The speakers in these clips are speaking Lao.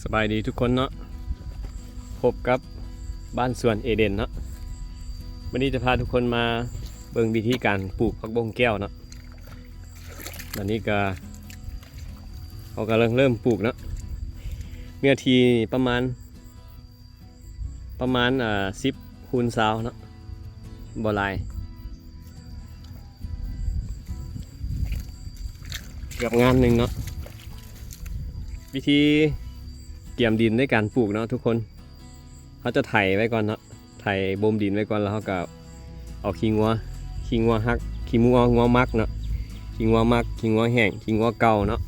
ສະບາຍດີທຸກຄົນເນາະ, ພົບກັບບ້ານສວນເອເດນເນາະ. ມື້ນີ້ຈະພາທຸກຄົນມາເບິ່ງວິທີການປູກຜັກບົ້ງແກ້ວເນາະ. ອັນນີ້ກະ ເຮົາກຳລັງເລີ່ມປູກເນາະ. ເນື້ອທີ່ປະມານ ປະມານ ອ່າ ສິບຄູນຊາວເນາະ, ບໍ່ຫຼາຍ, ເກືອບງານໜຶ່ງເນາະ. ວິທີກຽມດິນໃນການປູກເນາະທຸກຄົນ, ເຮົາຈະໄຖໄວ້ກ່ອນເນາະ, ໄຖບົ່ມດິນໄວ້ກ່ອນ ແລ້ວເຮົາກໍເອົາຂີ້ງົວ ຂີ້ງົວຫັກ ຂີ້ງົວ ງົວໝັກເນາະ, ຂີ້ງົວໝັກ ຂີ້ງົວແຫ້ງ ຂີ້ງົວເກົ່າເນາະ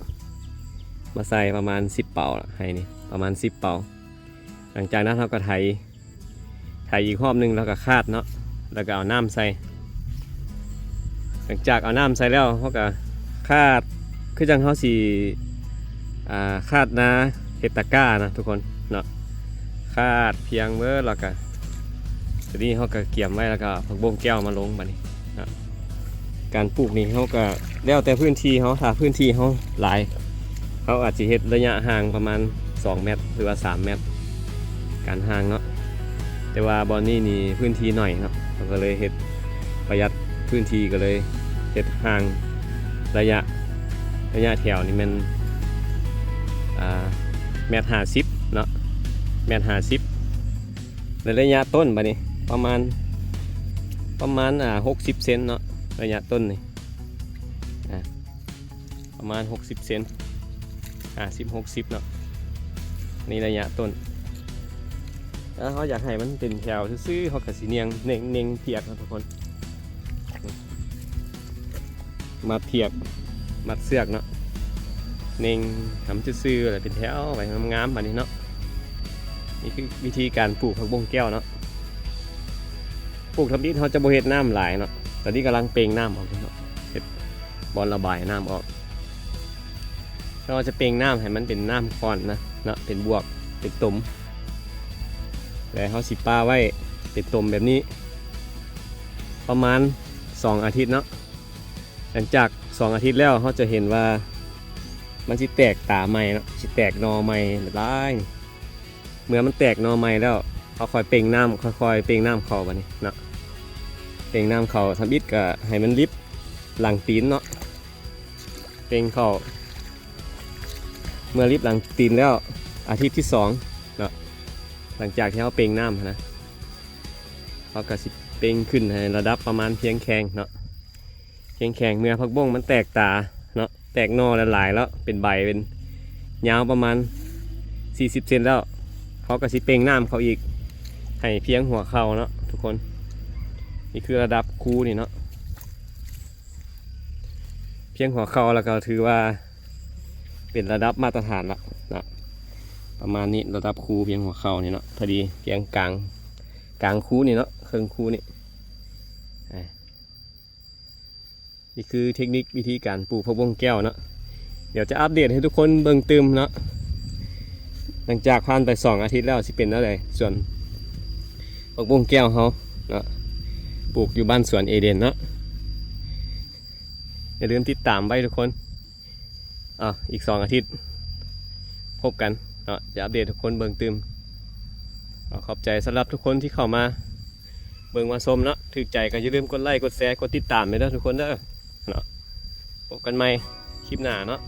ມາໃສ່ປະມານສິບເປົາລະ ໄຮ່ນີ້ປະມານສິບເປົາ. ຫຼັງຈາກນັ້ນເຮົາກໍໄຖ ໄຖອີກຮອບໜຶ່ງ ແລ້ວກໍຄາດເນາະ, ແລ້ວກໍເອົານ້ຳໃສ່. ຫຼັງຈາກເອົານ້ຳໃສ່ແລ້ວ ເຮົາກໍຄາດ ຄືຈັ່ງເຮົາຊິ ອ່າ ຄາດນາເຮັດຕະກ້ານະທຸກຄົນເນາະ, ຄາດພຽງເບີດ ແລ້ວກໍ ຕອນນີ້ເຮົາກໍກຽມໄວ້ ແລ້ວກໍເອົາຜັກບົ້ງແກ້ວມາລົງບາດນີ້ເນາະ. ການປູກນີ້ເຮົາກໍແລ້ວແຕ່ພື້ນທີ່ເຮົາ, ຖ້າພື້ນທີ່ເຮົາຫຼາຍ ເຮົາອາດຊິເຮັດໄລຍະຫ່າງປະມານສອງແມັດ ຫຼືວ່າສາມແມັດ ການຫ່າງເນາະ, ແຕ່ວ່າບ່ອນນີ້ນີ້ພື້ນທີ່ໜ້ອຍເນາະ, ເຮົາກໍເລີຍເຮັດປະຢັດພື້ນທີ່ ກໍເລີຍເຮັດຫ່າງໄລຍະ ໄລຍະແຖວນີ້ແມ່ນ ອ່າ ແມັດຫ້າສິບເນາະ, ແມັດຫ້າສິບ. ແລະໄລຍະຕົ້ນບາດນີ້ປະມານ ປະມານ ອ່າ ຫົກສິບເຊັນເນາະ, ໄລຍະຕົ້ນນີ້ ອ່າ ປະມານຫົກສິບເຊັນ ຫ້າສິບ ຫົກສິບເນາະ, ນີ້ໄລຍະຕົ້ນ. ຖ້າເຮົາຢາກໃຫ້ມັນເປັນແຖວຊື່ໆ ເຮົາກໍຊິເນັ່ງ ເນັ່ງ ເນັ່ງພຽກເນາະທຸກຄົນ, ມັດພຽກ ມັດເຊືອກເນາະ, ເນັ່ງໃຫ້ມັນຊື່ໆ ແລ້ວເປັນແຖວໄວ້ງາມໆບາດນີ້ເນາະ. ນີ້ຄືວິທີການປູກຜັກບົ້ງແກ້ວເນາະ. ປູກທຳອິດເຮົາຈະບໍ່ເຮັດນ້ຳຫຼາຍເນາະ, ຕອນນີ້ກຳລັງເປັ່ງນ້ຳອອກຢູ່ເນາະ, ເຮັດບ່ອນລະບາຍນ້ຳອອກ. ເຮົາຈະເປັ່ງນ້ຳໃຫ້ມັນເປັນນ້ຳຂ້ອນນະເນາະ, ເປັນບວກ ເປັນຕົມ, ແລ້ວເຮົາຊິປະໄວ້ເປັນຕົມແບບນີ້ປະມານສອງອາທິດເນາະ. ຫຼັງຈາກສອງອາທິດແລ້ວ ເຮົາຈະເຫັນວ່າມັນຊິແຕກຕາໃໝ່ເນາະ, ຊິແຕກໜໍ່ໃໝ່ຫຼາຍ. ເມື່ອມັນແຕກໜໍ່ໃໝ່ແລ້ວ ເຮົາຄ່ອຍເປັ່ງນ້ຳ ຄ່ອຍໆເປັ່ງນ້ຳເຂົ້າບາດນີ້ເນາະ, ເປັ່ງນ້ຳເຂົ້າ. ທຳອິດກໍໃຫ້ມັນລິບຫຼັງຕີນເນາະ, ເປັ່ງເຂົ້າ. ເມື່ອລິບຫຼັງຕີນແລ້ວ ອາທິດທີສອງເນາະ, ຫຼັງຈາກທີ່ເຮົາເປັ່ງນ້ຳຫັ້ນນະ, ເຮົາກໍຊິເປັ່ງຂຶ້ນໃຫ້ລະດັບປະມານພຽງແຂ້ງເນາະ, ພຽງແຂ້ງ. ເມື່ອຜັກບົ້ງມັນແຕກຕາເນາະ, ແຕກໜໍ່ຫຼາຍໆແລ້ວ ເປັນໃບ ເປັນຍາວປະມານສີ່ສິບເຊັນແລ້ວ ເຮົາກໍຊິເປັ່ງນ້ຳເຂົ້າອີກ ໃຫ້ພຽງຫົວເຂົ່າເນາະທຸກຄົນ. ນີ້ຄືລະດັບຄູນີ້ເນາະ, ພຽງຫົວເຂົ່າແລ້ວກໍຖືວ່າເປັນລະດັບມາດຕະຖານລະເນາະ, ປະມານນີ້. ລະດັບຄູພຽງຫົວເຂົ່ານີ້ເນາະ, ພໍດີພຽງກາງ ກາງຄູນີ້ເນາະ, ເຄິ່ງຄູນີ້. ອ່າ ນີ້ຄືເທັກນິກວິທີການປູກຜັກບົ້ງແກ້ວເນາະ. ດຽວຈະອັບເດດໃຫ້ທຸກຄົນເບິ່ງຕື່ມເນາະ, ຫຼັງຈາກຜ່ານໄປສອງອາທິດແລ້ວຊິເປັນແນວໃດ ສວນຜັກບົ້ງແກ້ວເຮົາເນາະ, ປູກຢູ່ບ້ານສວນເອເດນເນາະ. ຢ່າລືມຕິດຕາມໄວ້ທຸກຄົນ. ອ່າ ອີກສອງອາທິດພົບກັນເນາະ, ຈະອັບເດດໃຫ້ທຸກຄົນເບິ່ງຕື່ມ. ຂໍຂອບໃຈສຳລັບທຸກຄົນທີ່ເຂົ້າມາເບິ່ງມາຊົມເນາະ, ຖືກໃຈກໍຢ່າລືມກົດໄລ ກົດແຊ ກົດຕິດຕາມແດ່ເດີທຸກຄົນເດີເນາະ. ພົບກັນໃໝ່ຄລິບໜ້າເນາະ.